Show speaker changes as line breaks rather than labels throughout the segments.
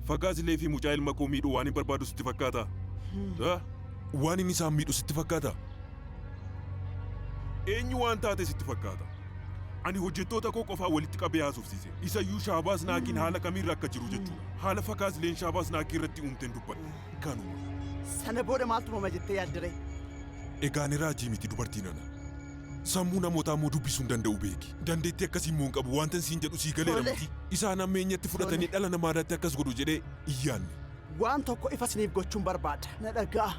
Fakaazilee fi mucaa ilma koo miidhuu waan hin barbaadu sitti fakkaata? Waan inni isaan miidhu sitti fakkaata? Eenyu waan taate sitti fakkaata? Ani hojjettoota koo qofaa walitti qabee haasofsiise. Isayyuu Shaabaas Naakiin haala kamiirra akka jiru jechuudha. Haala Fakaazileen Shaabaas Naakii irratti uumteen dubbadhe. Kanuma.
Sana booda maaltu uumama jettee yaaddaree?
Egaa ani raajii miti dubartii nana. Sammuu namootaa immoo dubbisuu hin danda'u beeki. Dandeettii akkasii immoo hin qabu. Wantan siin jedhu sii galeera miti. Isaan hammeenyatti fudhatanii dhala namaa irratti akkas godhu jedhee hin yaadne.
Waan tokko ifa isiniif gochuun barbaada. Na dhaga'a.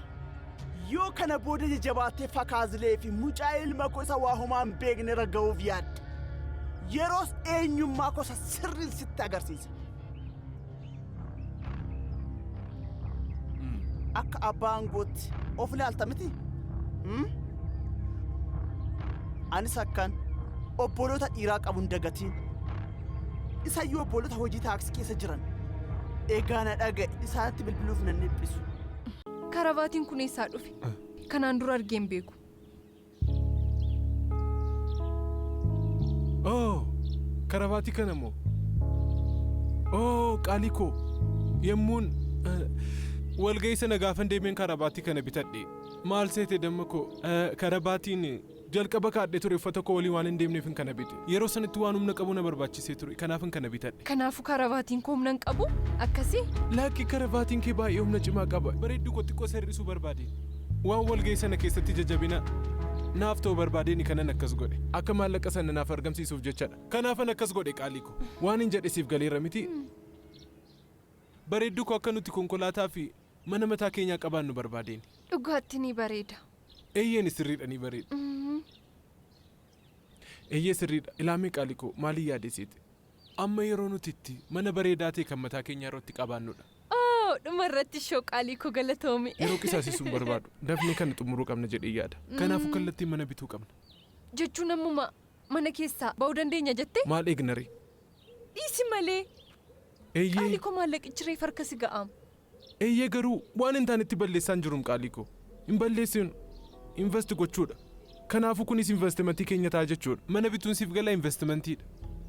Yoo kana booda jajabaattee Fakaazilee fi mucaa ilma koo isa waa homaa hin beekne irra ga'uuf yaadde, yeroos eenyummaa koo isa sirriin sitti agarsiisa. Akka abbaa aangootti of ilaalta miti? Hmm? Anis akkan obboloota dhiiraa qabu hin dagatiin. Isayyuu obboloota hojii taaksii keessa jiran. Egaa na dhaga'i, isaanitti bilbiluuf nan dhiphisu.
Karavaatiin kun eessaa dhufe? Kanaan dura argee hin beeku.
Oh, karavaatii kana moo? Oh, qaalii koo. Yemmuun walga'ii sana gaafan deemeen karabaatii kana bitadhe. Maal seete damma koo? Karabaatiin jalqaba kaadhee ture uffata koo waliin waan hin deemneefin kana bite. Yeroo sanatti waan humna qabu na barbaachisee ture. Kanaafin kana bitadhe.
Kanaafuu karavaatiin koo humna hin qabu? Akkasii?
Lakki karavaatiin kee baay'ee humna cimaa qaba. Bareedduu koo xiqqoo isa hir'isuu barbaadeen. Waan walga'ii sana keessatti ija jabina naaf ta'u barbaadeeni kanan akkas godhe. Akka maallaqa sana naaf argamsiisuuf jechadha. Kanaafan akkas godhe qaalii koo. Waanin jedhe siif galeera mitii? Bareedduu koo akka nuti konkolaataa fi mana mataa keenyaa qabaannu barbaadeeni.
Dhugaatti ni bareeda.
Eeyyeeni sirriidha ni bareeda. Eeyyee sirriidha. Ilaamee qaalii koo maalin yaade seete? Amma yeroo nuti itti mana bareedaa ta'e kan mataa keenyaa irratti qabaannudha.
Oh, dhuma irratti ishoo qaalii koo galatoomi.
Yeroo qisaasessuu hin barbaadu. Dafnee kana xumuruu qabna jedheen yaada. Kanaafuu kallattiin mana bituu qabna.
Jechuun ammuma mana keessaa ba'uu dandeenya jettee?
Maal eegna ree?
Dhiisi malee.
Eeyyee.
Qaalii koo maallaqichi reef harka si ga'aam.
Eeyyee garuu waan hin taanetti balleessaa hin jirrum qaalii koo. Hin balleessinu. Invest gochuudha. Kanaafuu kunis investimentii keenya ta'a jechuudha. Mana bituun siif galaa investimentiidha.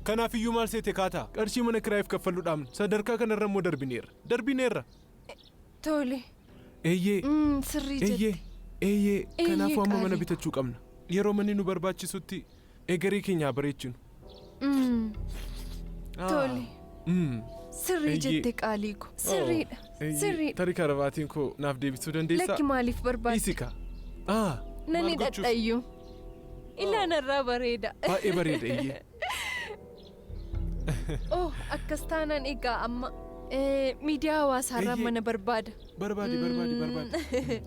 Kanaafiyyuu maal seete kaataa? Qarshii mana kiraayiif kaffallu dhaabna. Sadarkaa kanarra immoo darbineerra. Darbineerra.
Tole.
Eeyyee.
Sirrii
Eeyyee.
jette.
Eeyyee.
Eeyyee
Kanaafuu amma mana
qaalii koo.
bitachuu qabna. Yeroo manni nu barbaachisutti egeree keenya haa bareechinu.
Tole. Sirrii jette qaalii ko. Sirriidha. Sirriidha.
Tarii karavaatiin koo naaf deebisuu dandeessaa?
Lakki maaliif barbaadde?
Dhiisi kaa. Ah,
Nan
maal gochuuf?
hidhadhayyuu. Ilaa narraa bareeda.
Baay'ee bareeda eeyyee.
Oh, akkas taanaan egaa amma miidiyaa hawaasaarraa
Eeyyee.
mana barbaada.
Barbaadi barbaadi barbaadi.